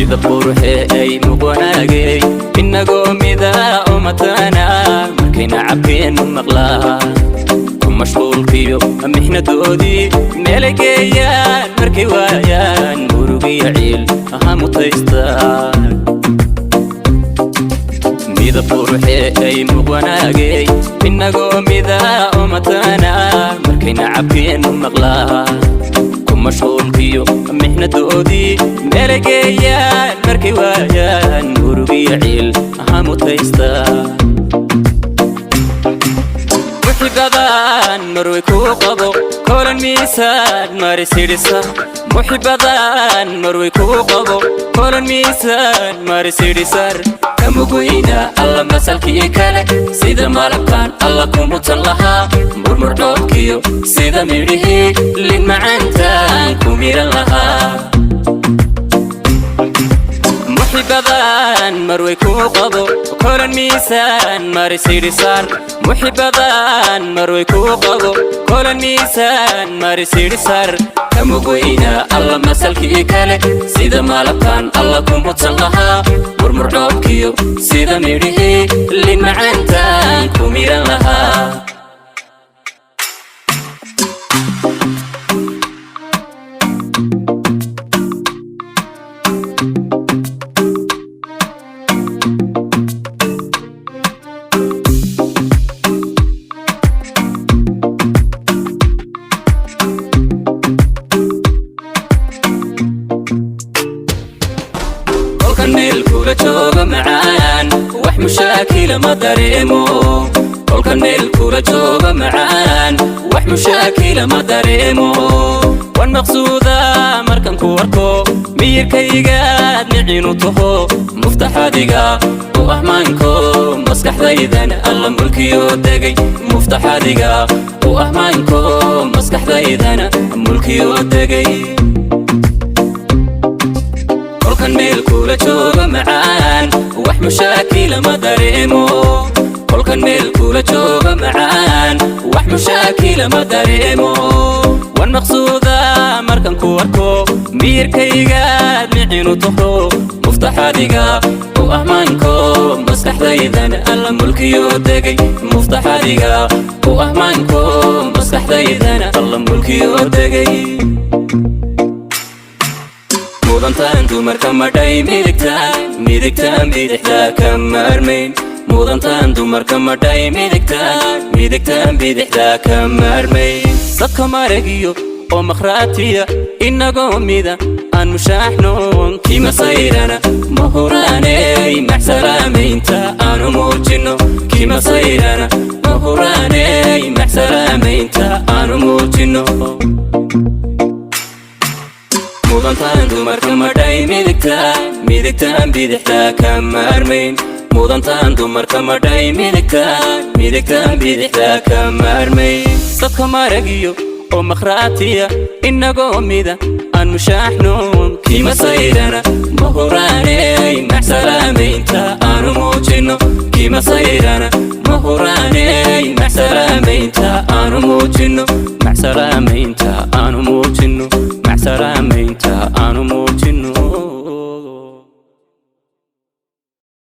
Midab quruxee ay muqwanaagay, inagoo mida oo mataana, markayna cabkeennu maqlaa ku mashquulkiyo mixnadoodii meelay geeyaan markay waayaan murugiyo ciil aha mutaystaan. Midab quruxee ay muqwanaagay, inagoo mida oo mataana, markayna cabkeennu maqlaa ku mashquulkiyo mixnadoodii meelay geeyaan markay waayaan murugiyo ciil aha mutaystaan. Muxibadan marway kuu qabo kolan miisaan marisidhisa, muxibadan marway kuu qabo kolan miisaan marisidhisar kamuguyna alla masalkii kale, sida malabkan alla kumutan lahaa, murmurdhoobkiyo sida midhihii lin macaantaan ku miran lahaa. Muxibadan marway kuu qabo kolan miisaan marisidhisar, muxibadan marway kuu qabo kolan miisaan marisidhisar kamuguyna alla masalkii kale, sida malabkan alla kumutan lahaa, murmurdhoobkiyo sida midhihii lin macaantaan ku miran lahaa. Kolkan meel kula jooga macaan, wax mushaakila ma dareemo. Kolkan meel kula jooga macaan, wax mushaakila ma dareemo. Wan maqsuuda markan ku arko, miyirkaygaad micinu taho, muftaxadiga u ahmaanko maskaxdaydana alla mulkiyo degay, muftaxadiga u ahmaanko maskaxdaydana mulkiyo degay. Kolkan meel kula jooga macaan, wax mushaakila ma dareemo. Kolkan meel kula jooga macaan, wax mushaakila ma dareemo. Wan maqsuuda markan ku arko, miyirkaygaad micinu taho, muftaxadiga u ahmaanko maskaxdaydana alla mulkiyo degay, muftaxadiga u ahmaanko maskaxdaydana alla mulkiyo degay. Mudantaan dumarka madhay midigta, midigtaan bidixdaa ka maarmayn. Mudantaan dumarka madhay midigta, midigtaan bidixdaa ka maarmayn. Dadka maragiyo oo makhraatiya, inagoo mida aan mushaaxnoon, kimasayrana ma huraaney maxsalaamaynta aanu muujinno, kimasayrana ma huraaney maxsalaamaynta aanu muujinno. Mudantaan dumarka madhay midigta, midigtaan bidixdaa ka maarmayn. Mudantaan dumarka madhay midigta, midigtaan bidixdaa ka maarmayn. Dadka maragiyo oo makhraatiya, inagoo mida aan mushaaxnoon, kimasayrana ma huraaney maxsalaamaynta aanu muujinno, kimasayrana ma huraaney maxsalaamaynta aanu muujinno, maxsalaamaynta aanu muujinno, maxsalaamaynta aanu muujinno.